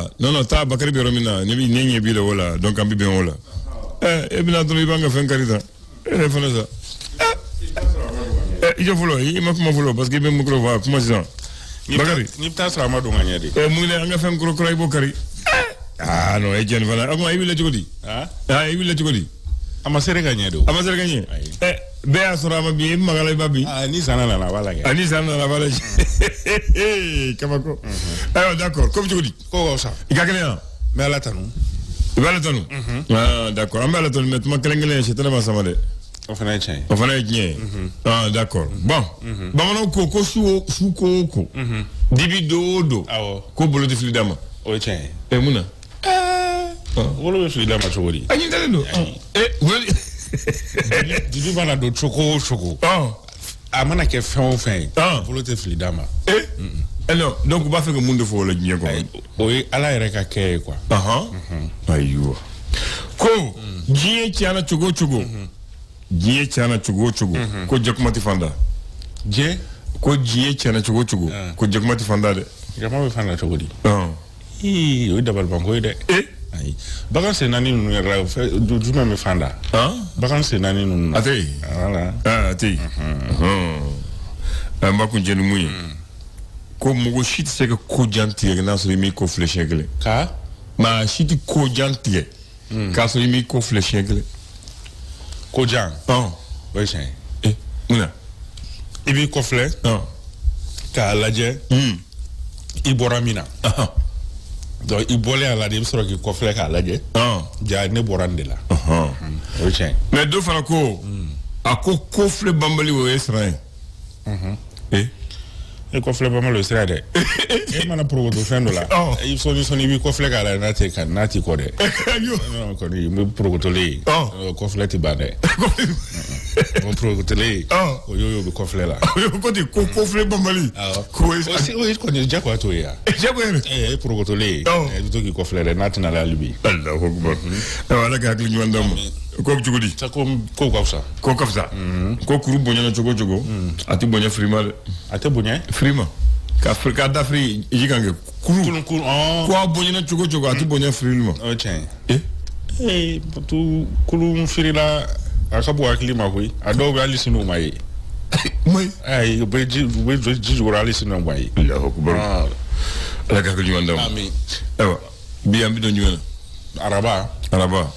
la. Non non, taa Bakari bɛ yɔrɔ min na, ne ɲɛ b'i la o la, donc an bɛ bɛn o la. E bɛna dɔrɔn i b'an ka fɛn kari tan. E yɛrɛ fana sa. I jɔ fɔlɔ, i ma kuma fɔlɔ parce que i bɛ micro fɔ, kuma sisan. Bakari. N'i bɛ taa sɔrɔ a ma don ka ɲɛ de. Mun an ka fɛn kura kura i b'o kari. Ah non, e jɛni fana. O tuma i wulila cogo di? Ah, i wulila cogo di? A ma sere ka ɲɛ de o. A ma sere ka ɲɛ? Bɛɛ y'a sɔrɔ a ma bin, i magala i ma bin. Ah, ni san nana a b'a lajɛ. Ah, ni san nana a b'a lajɛ. Kabako. Ayiwa, d'accord, ko bɛ cogo di? Ko ka fisa. I ka kɛnɛ yan? N bɛ Ala tanu. I bɛ Ala tanu? Ah, d'accord, an bɛ Ala tanu mais tuma kelen kelen sitanɛ ma sama dɛ. O fana ye tiɲɛ ye. O fana ye tiɲɛ ye. Ah, d'accord. Bon, bamananw ko ko su ko o ko. Dibi do o do. Awɔ. Ko bolo tɛ fili d'a ma. O ye tiɲɛ ye. Mun na? Wolo bɛ fili d'a ma cogo di? A ɲininkalen don. Dibi mana don cogo o cogo. A mana kɛ fɛn o fɛn ye. Bolo tɛ fili d'a ma. Non, donc u b'a fɛ ka mun de fɔ o la diɲɛ kɔnɔ? O ye Ala yɛrɛ ka kɛ ye quoi. Ayiwa. Ko diɲɛ cayara cogo o cogo. Diɲɛ cayara cogo o cogo. Ko jakuma tɛ fan da. Diɲɛ? Ko diɲɛ cayara cogo o cogo. Ko jakuma tɛ fan da dɛ. Jakuma bɛ fan da cogo di? O ye dabalibanko ye dɛ. Ayi, bagan sen naani ninnu yɛrɛ la, jumɛn bɛ fan da? Bagan sen naani ninnu na. A tɛ yen. Voilà. A tɛ yen. An b'a kun jɛ ni mun ye? Ko mɔgɔ si tɛ se ka ko jan tigɛ n'a sɔrɔ i m'i kɔ filɛ siɲɛ kelen. Ka? Maa si tɛ ko jan tigɛ k'a sɔrɔ i m'i kɔ filɛ siɲɛ kelen. Ko jan? O ye tiɲɛ ye. Mun na? I b'i kɔ filɛ. K'a lajɛ. I bɔra min na. Donc i bɔlen a la de, i bɛ sɔrɔ k'i kɔfilɛ k'a lajɛ. Ja ne bɔra nin de la. O ye tiɲɛ ye. Mais dɔ fana ko a ko kɔfilɛ banbali o ye siran ye. E kɔfilɛ banbali o ye sira ye dɛ. E mana porokoto fɛn dɔ la. I sɔɔni sɔɔni i b'i kɔfilɛ k'a lajɛ n'a t'i kɔ dɛ. Non kɔni i bɛ porokotolen ye. Kɔfilɛ tɛ ban dɛ. O porokotolen ye. O y'o bɛ kɔfilɛ la. O ko ten ko kɔfilɛ banbali. O ye kɔni jagoya t'o ye wa? Jagoya yɛrɛ. E porokotolen ye. I bɛ to k'i kɔfilɛ dɛ n'a tɛna la hali bi. Alahu akubar. Ayiwa, Ala ka hakili ɲuman d'an ma. Ko bɛ cogo di? Ko ka fisa. Ko ka fisa. Ko kuru bonyana cogo o cogo. A tɛ bonya firima dɛ. A tɛ bonya? Firima. K'a da firi ji kan kɛ kuru. Kuru. Ko a bonyana cogo o cogo a tɛ bonya firili ma. O ye tiɲɛ ye. Tu kulun firila a ka bon hakili ma koyi. A dɔw bɛ hali sini u ma ye. Ayi, u bɛ ji jukɔrɔ hali sini u ma ye. Alahu akubar. Ala ka hakili ɲuman d'an ma. Ami. Ayiwa, bi an bɛ don jumɛn na? Araba. Araba.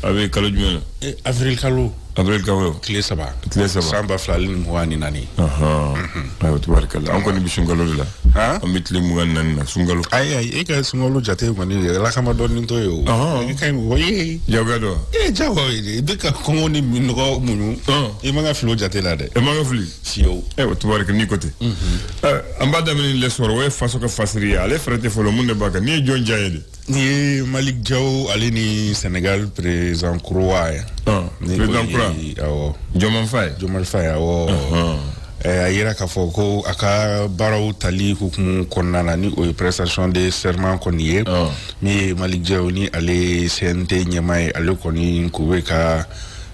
A bɛ kalo jumɛn na? Avril kalo. Avril kalo. Tile 3. Tile 3. San 2024. Ayiwa, tubaarikala. An kɔni bɛ sunkalo de la. An bɛ tile 24 na sunkalo. Ayi, e ka sunkalo jate kɔni Ala kama dɔɔnin to ye o. I ka ɲi mɔgɔ ye. Jagoya don wa? Jagoya ye. I bɛ ka kɔngɔ ni minnɔgɔ muɲu. I man ka fili o jate la dɛ. I man ka fili. Fiyewu. Ayiwa, tubaarikala n'i ko ten. An b'a daminɛ ni L'Essor, o ye faso ka fasiri ye. Ale fɛrɛ tɛ fɔlɔ mun de b'a kan? N'i ye jɔn ja ye de? Ni ye Malick Diaw ale ni Sénégal président kura ye. Président kura. Awɔ. Diomaye Faye. Diomaye Faye awɔ. A yira k'a fɔ ko a ka baaraw tali hukumu kɔnɔna na ni o ye prestation de serment kɔni ye. Min ye Malick Diaw ni ale ye CNT ɲɛmaa ye, ale kɔni k'u bɛ ka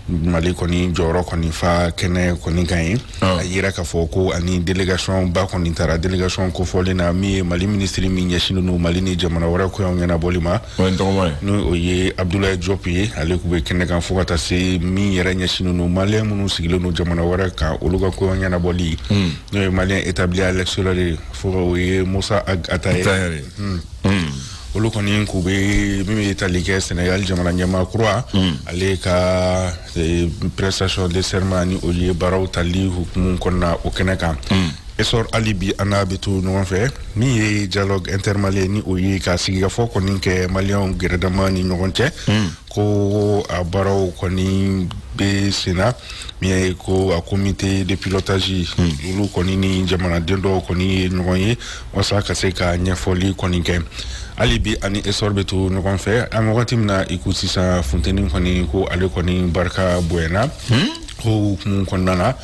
Mali kɔni jɔyɔrɔ kɔni fa kɛnɛ kɔni kan ye. A yira k'a fɔ ko ani délégation ba kɔni taara délégation kofɔlen na min ye Mali ministre min ɲɛsinnen don Mali ni jamana wɛrɛ koɲɛw ɲɛnabɔli ma. N'o ye Abdoulaye Diop ye, ale tun bɛ kɛnɛ kan fo ka taa se min yɛrɛ ɲɛsinnen don malien minnu sigilen don jamana wɛrɛ kan olu ka koɲɛw ɲɛnabɔli. N'o ye malien établi à l'extérieur ye, fo o ye Moussa Ag Attaher ye. Olu kɔni k'u bɛ min bɛ tali kɛ Sénégal jamana ɲɛmaa kura ale ka prestation de serment ni o ye baaraw tali hukumu kɔnɔna o kɛnɛ kan. Essor hali bi an n'a bɛ to ɲɔgɔn fɛ min ye dialogue intermalien ni o ye ka sigikafɔ kɔni kɛ maliyɛnw gɛrɛdama ni ɲɔgɔn cɛ. Ko a baaraw kɔni bɛ sen na min ye ko a comité de pilotage olu kɔni ni jamanaden dɔw kɔni ye ɲɔgɔn ye walasa ka se ka ɲɛfɔli kɔni kɛ. Hali bi ani Essor bɛ to ɲɔgɔn fɛ an wagati min na i ko sisan funteni kɔni ko ale kɔni barika bonyana. Ko hukumu kɔnɔna na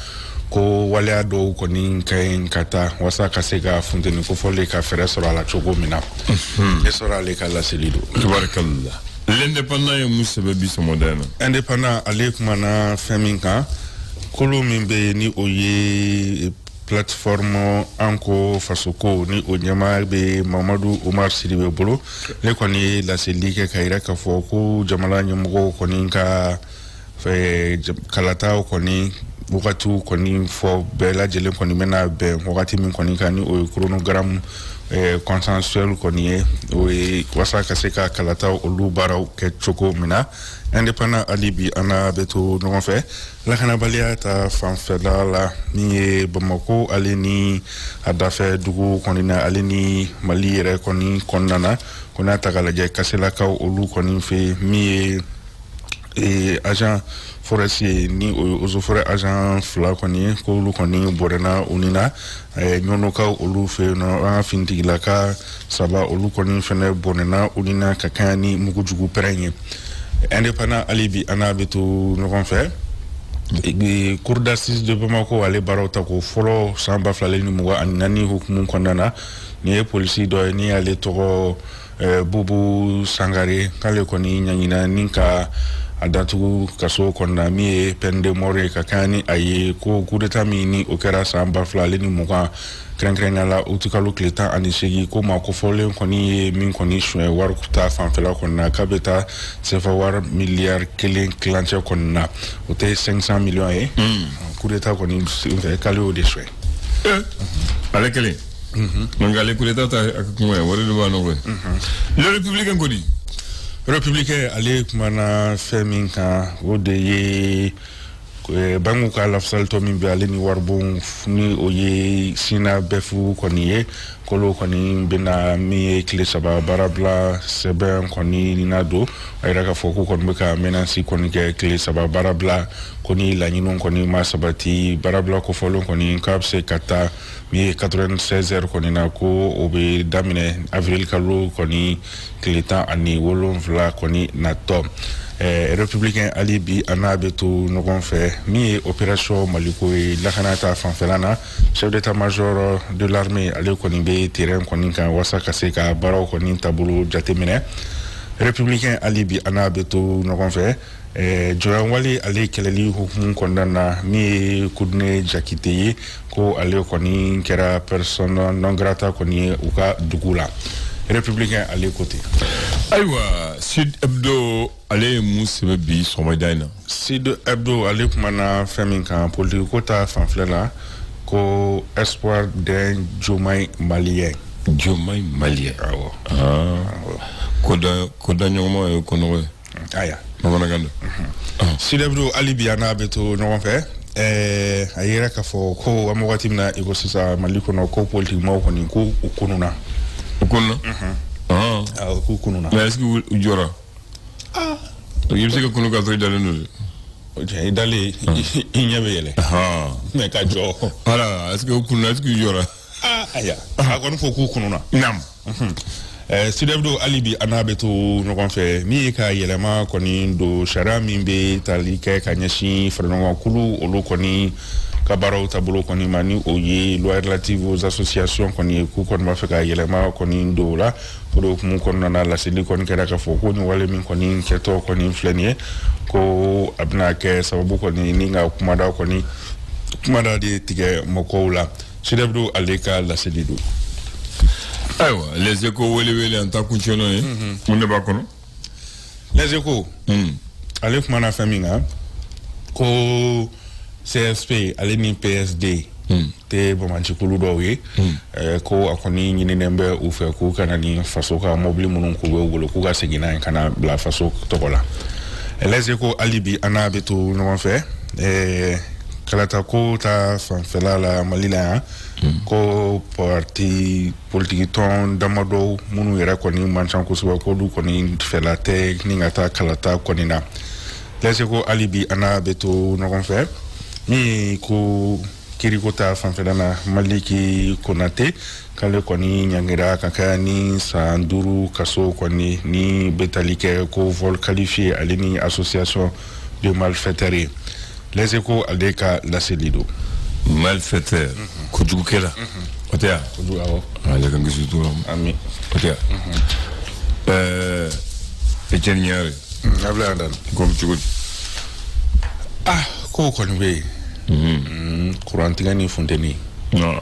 ko waleya dɔw kɔni ka ɲi ka taa walasa ka se ka funteni kofɔlen ka fɛɛrɛ sɔrɔ a la cogo min na. Essor ale ka laseli don. Tubaarikala. L'Indépendant ye mun sɛbɛn bi sɔgɔmada in na? Indépendant ale kumana fɛn min kan, kolo min bɛ yen ni o ye Plateforme an ko fasoko ni o ɲɛmaa bɛ Mamadu Umar Sidibe bolo, ne kɔni ye laseli kɛ ka yira k'a fɔ ko jamana ɲɛmɔgɔw kɔni ka kalataw kɔni wagatiw kɔni fɔ bɛɛ lajɛlen kɔni bɛna bɛn wagati min kɔni kan, ni o ye chronogramme consensuel kɔni ye, o ye walasa ka se ka kalataw olu baaraw kɛ cogo min na. Indépendant, hali bi an n'a bɛ to ɲɔgɔn fɛ. Lakanabaliya ta fanfɛla la, min ye Bamako ale ni a dafɛ dugu kɔni na, ale ni Mali yɛrɛ kɔni kɔnɔna na, ko n'a ta k'a lajɛ, Kaselakaw olu kɔni fɛ, min ye agent forestier ni o ye eaux et forêts agent 2 kɔni ye, k'olu kɔni bɔrɛna u ni na. Ɲɔnɔkaw olu fɛ yen nɔ, an ka finitigilaka 3 olu kɔni fɛnɛ bɔnɛna u ni na ka kɛɲɛ ni mugujugu pɛrɛn ye. Indépendant, hali bi an n'a bɛ to ɲɔgɔn fɛ. Cour d'assises de Bamako ale baaraw ta ko fɔlɔ san 2024 hukumu kɔnɔna na, nin ye polisi dɔ ye ni ale tɔgɔ Bubu Sangare, k'ale kɔni ɲaɲina ni ka a datugu kaso kɔnɔna, min ye peine de mort ye, ka kɛɲɛ ni a ye ko coup d'état min ni o kɛra san 2020, kɛrɛnkɛrɛnnenya la utikalo tile 18, ko maa kofɔlen kɔni ye min kɔni suɲɛ wari ta fanfɛla kɔni na, k'a bɛ taa sefa wari miliyari 1.5 kɔni na, o tɛ 500 millions ye. Coup d'état kɔni senfɛ, k'ale y'o de suɲɛ. Ale kelen. Donc ale coup d'état ta a ka kuma ye, wari de b'a nɔgɔ ye. Le Républicain ko di? Républicain ale kumana fɛn min kan, o de ye banque ka lafasalitɔ min bɛ ale ni waribon, ni o ye SYNABEF kɔni ye, k'olu kɔni bɛna min ye tile 3 baarabila sɛbɛn kɔni na don. A yira k'a fɔ k'u kɔni bɛ ka menace kɔni kɛ tile 3 baarabila ko ni laɲiniw kɔni ma sabati, baarabila kofɔlen kɔni k'a bɛ se ka taa min ye 96 heures kɔni na, ko o bɛ daminɛ avril kalo kɔni tile 17 kɔni natɔ. Républicain, hali bi an n'a bɛ to ɲɔgɔn fɛ. Min ye opération Maliko ye, lakana ta fanfɛla na, chef d'état-major de l'armée ale kɔni bɛ terrain kɔni kan walasa ka se ka baaraw kɔni taabolo jateminɛ. Républicain, hali bi an n'a bɛ to ɲɔgɔn fɛ. Jɔyɔrɔwale ale kɛlɛli hukumu kɔnɔna na, min ye Kudune Jakite ye, ko ale kɔni kɛra persona non grata kɔni ye u ka dugu la. Républicain ale ko ten. Ayiwa, Sud Hebdo ale ye mun sɛbɛn bi sɔgɔmada in na? Sud Hebdo ale kumana fɛn min kan politique ko ta fanfɛla la, ko espoir d'un Diomaye malien. Diomaye malien. Awɔ. Ko da ɲɔgɔnma ye kɔnɔgɔ ye. Aya. Bamanankan don. Sud Hebdo, hali bi an n'a bɛ to ɲɔgɔn fɛ. A yira k'a fɔ ko an bɛ waati min na i ko sisan Mali kɔnɔ, ko politique maaw kɔni ko u kununa. U kununa? Awɔ, k'u kununa. Mais est-ce que u jɔra? I bɛ se ka kunu k'a sɔrɔ i dalen don dɛ. I dalen, i ɲɛ bɛ yɛlɛ. Mais ka jɔ. Voilà, est-ce que u kununa, est-ce que u jɔra? Aya, a kɔni ko k'u kununa. Naam. Sud Hebdo, hali bi an n'a bɛ to ɲɔgɔn fɛ. Min ye ka yɛlɛma kɔni don sariya min bɛ tali kɛ ka ɲɛsin faraɲɔgɔnkulu olu kɔni ka baaraw taabolo kɔni ma, ni o ye loi relative aux associations kɔni ye, k'u kɔni b'a fɛ ka yɛlɛma kɔni don o la. O de hukumu kɔnɔna na, laseli kɔni kɛra k'a fɔ ko nin wale min kɔni kɛtɔ kɔni filɛ nin ye, ko a bɛna kɛ sababu kɔni ni ka kumada kɔni kumada de tigɛ mɔgɔw la. Sud Hebdo ale ka laseli don. Ayiwa, Les Échos wele an ta kuncɛ n'o ye, mun de b'a kɔnɔ? Les Échos ale kumana fɛn min kan, ko CSP ale ni PSD tɛ bamancikulu dɔw ye, ko a kɔni ɲininen bɛ u fɛ k'u kana ni faso ka mobili minnu k'u bɛ bolo, k'u ka segin n'a ye ka na bila faso tɔgɔ la. Les Échos, hali bi an n'a bɛ to ɲɔgɔn fɛ. Kalata ko ta fanfɛla la Mali la yan, ko parti politiki tɔn damadɔ minnu yɛrɛ kɔni man ca kosɛbɛ, k'olu kɔni fɛla tɛ ni ka taa kalata kɔni na. Les Échos, hali bi an n'a bɛ to ɲɔgɔn fɛ. Min ye ko kiriko ta fanfɛla na, Maliki Konate k'ale kɔni ɲangira ka kɛ ni san 5 kaso kɔni, ni bɛ tali kɛ ko vol qualifié ale ni association de malfaiteurs ye. Les Échos ale ka laseli don. Malfaiteur, kojugukɛla, o tɛ yan? Kojugu, awɔ. Ala k'an kisi o ma. Ami. O tɛ yan? Etienne Ɲare. A bila yan dan. Ko bɛ cogo di? Kow kɔni bɛ yen. Kurantigɛ ni funteni. Non,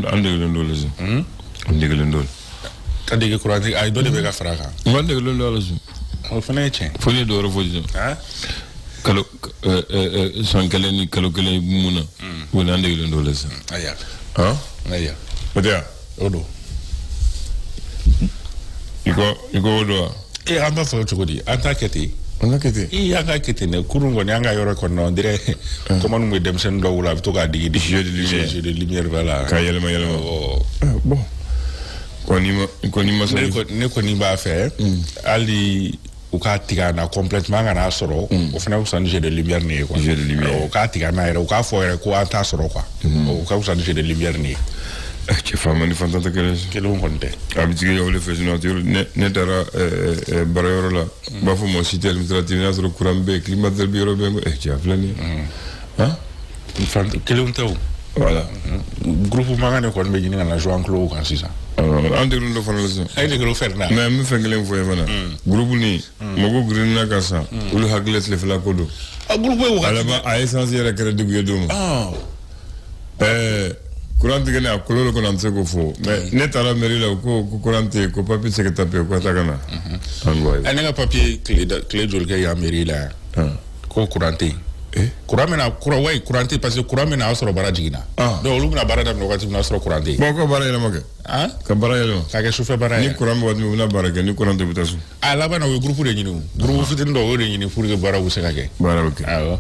an degelen don o la sisan. An degelen don o la. Ka dege courant tigɛ, ayi, dɔ de bɛ ka fara a kan. N k'an degelen don a la sisan. O fana ye tiɲɛ. Fo ne ye dɔ wɛrɛ fɔ sisan. Kalo san kelen ni kalo kelen mun na, o n'an degelen don o la sisan. Ayiwa. Han? Ayiwa. O tɛ yan? O don. I ko o don wa? Ee, an b'a fɔ cogo di? An t'a kɛ ten. An ka kɛ ten. Ee, an ka kɛ ten dɛ. Kurun kɔni, an ka yɔrɔ kɔni, on dirait commande bɛ denmisɛnnin dɔw la, a bɛ to k'a digi digi. Jeu de lumière. Jeu de lumière, voilà. K'a yɛlɛma yɛlɛma. Bon. Kɔni ma sɔn. Ne kɔni b'a fɛ hali u k'a tigɛ an na complètement, an kana sɔrɔ, o fana fisa ni jeu de lumière nin ye quoi. Jeu de lumière. U k'a tigɛ an na yɛrɛ, u k'a fɔ yɛrɛ ko an t'a sɔrɔ quoi. O ka fisa ni jeu de lumière nin ye. Cɛ, faama ni fantan tɛ kelen ye. Kelenw kɔni tɛ. A bɛ tigɛ o de fɛ, sinon a tɛ yɔrɔ. Ne taara baarayɔrɔ la, u b'a fɔ ma cité administrative, n'a sɔrɔ courant bɛ yen, climatiseur bɛ yɔrɔ bɛɛ, ko cɛ, a filɛ nin ye. Han? Kelenw tɛ o. Voilà. Groupe mankan de kɔni bɛ ɲini ka na jouer an tulo kan sisan. An degelen dɔ fana la sisan. A ye degelen fɛn na. Mais n bɛ fɛn kelen fɔ ye fana. Groupe ni mɔgɔw girinna ka san, olu hakili tilefɛla ko don. A groupe ye wagati. A laban a essence yɛrɛ kɛra degun ye don ma. Courant tigɛ ni a kɔlɔlɔ kɔni, an tɛ se k'o fɔ. Mais ne taara mairie la, u ko ko courant tɛ yen, ko papier tɛ se ka taper, ko ka taa ka na. An ko ayi. Ne ka papier tile joli kɛ yan mairie la yan. Ko courant tɛ yen. Courant bɛna courant, ouais, courant tɛ, parce que courant bɛna a sɔrɔ baara jiginna. Donc olu bɛna baara daminɛ wagati min na, a sɔrɔ courant tɛ yen. Bon, ko baara yɛlɛma kɛ. Ka baara yɛlɛma. K'a kɛ sufɛ baara ye. Ni courant bɛ waati min, u bɛna baara kɛ, ni courant tɛ, u bɛ taa so. A laban na, u ye groupe de ɲini o. Groupe fitinin dɔ, o y'o de ɲini pour que baaraw bɛ se ka kɛ. Baara bɛ kɛ. Awɔ.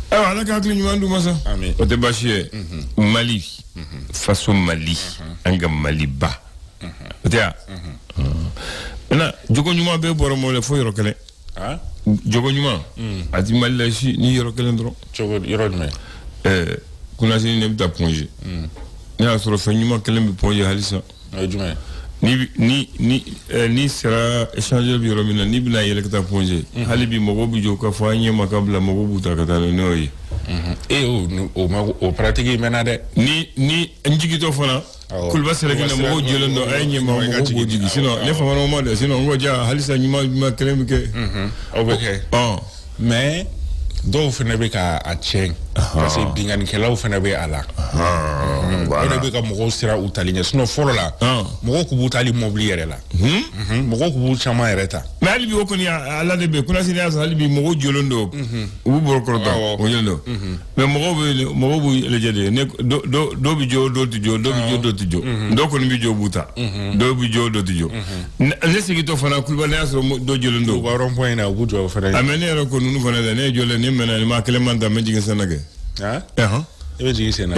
Ayiwa, Ala ka hakili ɲuman d'u ma sa. Amin. O tɛ baasi ye. Mali. Faso Mali. An ka Maliba. O tɛ yan? Maintenant, jogo ɲuman bɛɛ bɔra mɔgɔ la fo yɔrɔ kelen. Jogo ɲuman a ti Mali la si ni yɔrɔ kelen dɔrɔn. Cogo yɔrɔ jumɛn? Kunnasini, ne bɛ taa Point G. Ne y'a sɔrɔ fɛn ɲuman kelen bɛ Point G halisa. O ye jumɛn? Ni sera échangeur bɛ yɔrɔ min na, n'i bɛna yɛlɛ ka taa Point G. Hali bi mɔgɔw bɛ jɔ ka fɔ an ɲɛ ma ka bila, mɔgɔw b'u ta ka taa n'o ye. Ee, o ma, o pratique mɛnna dɛ. Ni n jigitɔ fana. Kuluba sɛrɛkɛ na, mɔgɔw jɔlen don, a ye ɲɛ ma, mɔgɔw b'o jigin, sinon ne famana o ma dɛ, sinon n ko ja halisa ɲuman ɲuman kelen bɛ kɛ. O bɛ kɛ. Mais dɔw fana bɛ ka a tiɲɛ, parce que binkannikɛlaw fana bɛ a la. O de bɛ ka mɔgɔw siran u tali ɲɛ, sinon fɔlɔ la, mɔgɔw tun b'u ta hali mɔbili yɛrɛ la. Mɔgɔw tun b'u caman yɛrɛ ta. Mais hali bi o kɔni, Ala de bɛ kunnasini y'a sɔrɔ hali bi mɔgɔw jɔlen don, u b'u bolo kɔrɔta, o jɔlen don. Mais mɔgɔw b'u lajɛ de, ne dɔw bɛ jɔ, dɔw tɛ jɔ, dɔw bɛ jɔ, dɔw tɛ jɔ, dɔw kɔni bɛ jɔ, u b'u ta, dɔw bɛ jɔ, dɔw tɛ jɔ. Ne segintɔ fana Kulubali, ne y'a sɔrɔ dɔw jɔlen don. U ka rond point in na, u b'u jɔ o fana. A mais ne yɛrɛ ko ninnu fana dɛ, ne ye jɔlen, ne mɛnna, ni maa kelen man ta, n bɛ jigin sen na kɛ. I bɛ jigin sen na.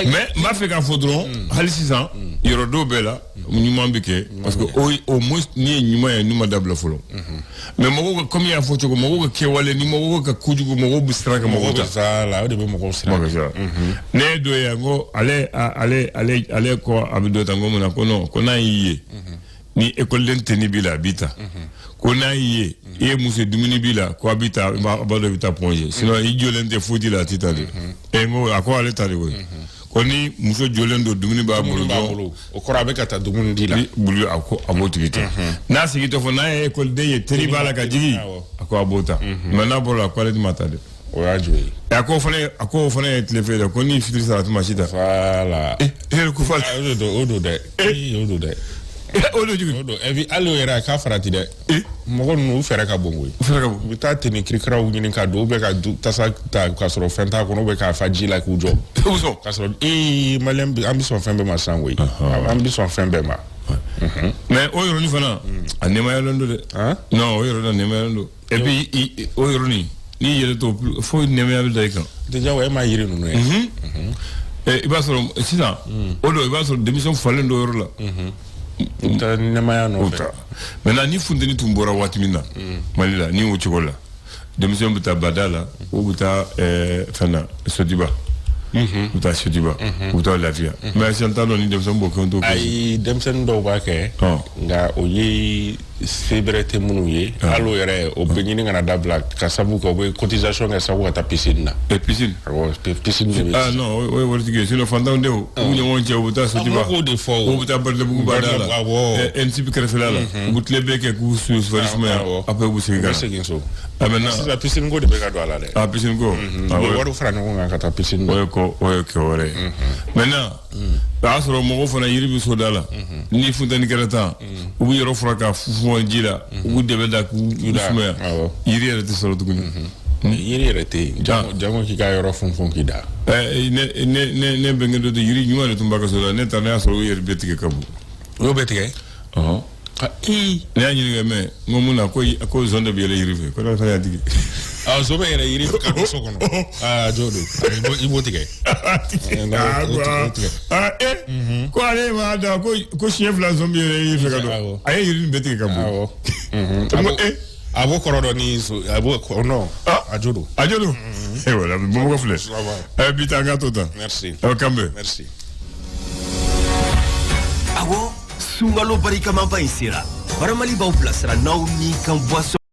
Mais n b'a fɛ k'a fɔ dɔrɔn, hali sisan yɔrɔ dɔw bɛɛ la ɲuman bɛ kɛ, parce que au moins n'i ye ɲuman ye, n'u ma dabila fɔlɔ. Mais mɔgɔw ka, comme i y'a fɔ cogo, mɔgɔw ka kɛwale ni mɔgɔw ka kojugu, mɔgɔw bɛ siran ka mɔgɔw ta. La, o de bɛ mɔgɔw siran. Ne ye dɔ ye, n ko ale ale ale ale ko a bɛ dɔ ta, n ko mun na? Ko non, ko n'a y'i ye ni ekɔliden tenue b'i la, a b'i ta. Ko n'a y'i ye i ye muso, dumuni b'i la, ko a b'i ta, a b'a dɔn i bɛ taa Point G, sinon i jɔlen tɛ foyi la, a t'i ta de. N ko a ko ale ta de koyi. Ko ni muso jɔlen don, dumuni b'a bolo dɔrɔn, o kɔrɔ a bɛ ka taa dumuni di la. Bulu, a ko a b'o tigi ta. N'a sigitɔ fɔ n'a ye ekɔliden ye, teri b'a la ka jigin, a ko a b'o ta. Mais n'a bɔra la, ko ale ma ta dɛ. O y'a jɔ ye. A ko fana, a ko o fana ye tile fɛ dɛ, ko ni fitiri sara, a tɛ maa si ta. Voilà. E yɛrɛ ko fana. O don, o don dɛ. O don dɛ. O don jigin. O don. Et puis hali o yɛrɛ, a k'a farati dɛ. Mɔgɔ ninnu, u fɛɛrɛ ka bon koyi. U fɛɛrɛ ka bon. U bɛ taa tenue kirikaraw ɲini ka don, ou bien ka tasa ta k'a sɔrɔ fɛn t'a kɔnɔ, ou bien k'a fa ji la k'u jɔ. U bɛ sɔn. K'a sɔrɔ ee, maliyɛn, an bɛ sɔn fɛn bɛɛ ma sisan koyi. An bɛ sɔn fɛn bɛɛ ma. Mais o yɔrɔnin fana, a nɛmayalen don dɛ. Non, o yɔrɔ la nɛmayalen don. Et puis o yɔrɔnin, n'i yɛrɛ to fo nɛmaya bɛ da i kan. Déjà o e ma yiri ninnu ye. I b'a sɔrɔ sisan o don, i b'a sɔrɔ denmisɛnw falen don yɔrɔ la. U bɛ taa nɛmaya nɔfɛ. Maintenant ni funteni tun bɔra waati min na Mali la, ni o cogo la, denmisɛnw bɛ taa bada la, u bɛ taa fɛn na, Sotiba. U bɛ taa Sotiba, u bɛ taa lafiya. Mais sisan t'a dɔn ni denmisɛnw b'o kɛ, o t'o kɛ. Ayi, denmisɛnnin dɔw b'a kɛ. Nka o ye Se bɛrɛ tɛ minnu ye, hali o yɛrɛ, o bɛ ɲini ka na dabila ka sabu kɛ u bɛ cotisation kɛ sabu ka taa piscine na. Et piscine? Awɔ, piscine de bɛ. Ah non, o ye waritigi ye. Sinon fantanw denw, u bɛ ɲɔgɔn cɛ, u bɛ taa Sotiba. A k'o de fɔ o. U bɛ taa Badalabugu bada la. ENSUP kɛrɛfɛla la. U bɛ tile bɛɛ kɛ k'u su fari sumaya. Après u bɛ segin ka na. U bɛ segin so. Ah maintenant. Sisan piscine ko de bɛ ka don a la dɛ. Ah, piscine ko. U bɛ wariw fara ɲɔgɔn kan ka taa piscine na. O ye ko, o ye kɛ wɛrɛ ye. Maintenant, o y'a sɔrɔ mɔgɔw fana yiri bɛ so da la. Ni funteni kɛra tan, u bɛ yɔrɔ furan ka funfun ji la, u b'u dɛbɛ da k'u sumaya. Yiri yɛrɛ tɛ sɔrɔ tuguni. Yiri yɛrɛ tɛ yen. Jango k'i ka yɔrɔ funfun k'i da. Ne ne bɛnkɛ dɔ tɛ, yiri ɲuman de tun b'a ka so la. Ne taara, ne y'a sɔrɔ o yɛrɛ bɛɛ tigɛ ka bɔ. O y'o bɛɛ tigɛ? Ɔhɔn. Ne y'a ɲininka mɛ, n ko mun na? Ko zon de bɛ yɛlɛ yiri fɛ, ko ne fana y'a tigɛ. Ah, zon bɛ yɛlɛ yiri fɛ ka don so kɔnɔ. Aa, jo don, i b'o tigɛ. Ah, ko ale m'a da ko siɲɛ 2 zon bɛ yɛlɛ yiri fɛ ka don. A ye yiri nin bɛɛ tigɛ ka bɔ. Awɔ. A b'o kɔrɔ dɔn ni a b'o non. A jo don. A jo don. Eh voilà, Bamakɔ filɛ. Ɛ, bi ta, an k'a to tan. Merci. Aw kan bɛn. Merci. Awɔ, sunkalo barikamaba in sera, Baramali b'aw bilasira n'aw ni kan boisson.